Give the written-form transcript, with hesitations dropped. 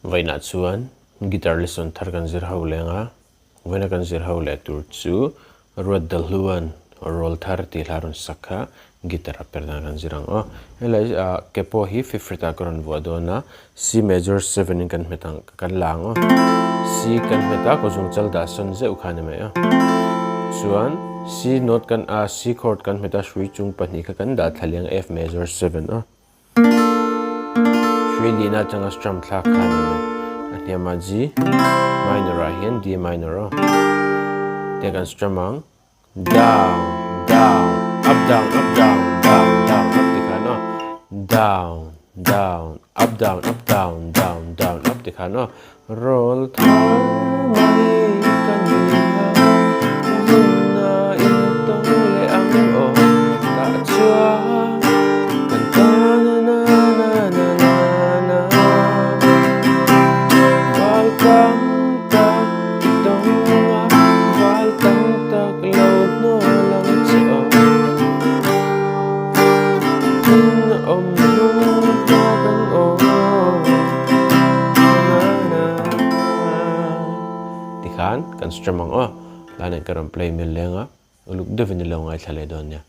Vawiinah chuan guitar lesson thar kan zir ho leng a, vawiina kan zir ho leh tur chu Ruat Dalhluan roll thar tih hla rawn sak kha guitar a per dan kan zir ang aw. Helai ah ke pawh hi fifth fret ah ka rawn vuah dawn a, C major seven in kan hmet ang kan la ang aw. C kan hmet a kawzung chal dah sawn zeuh kha a ni mai a. Chuan C note kan ah C chord kan hmet a hrui chung pahnih kha kan dah thla liang F major seven aw. Hrui lihna atanga strum thlak kha a ni mai. A hniamah G minor ah hian D minor aw. Tiang kan strum ang. Down, down, up down, up down, down, down, up ti khan aw. Down, down, up down, up down, down, down, up ti khan aw. Rawl thar mai ka ni a, hunna in tawng leh ang aw tah chuan kan ta na na na na na na. Val tam tak i tawng a, val tam tak lo hnawl ang che aw. Hun awm hnu hma kan aw. Tikhan kan strum ang aw. Tlaiah ka rawn play mel leng a, uluk deuhin i lo ngaithla leh dawn nia.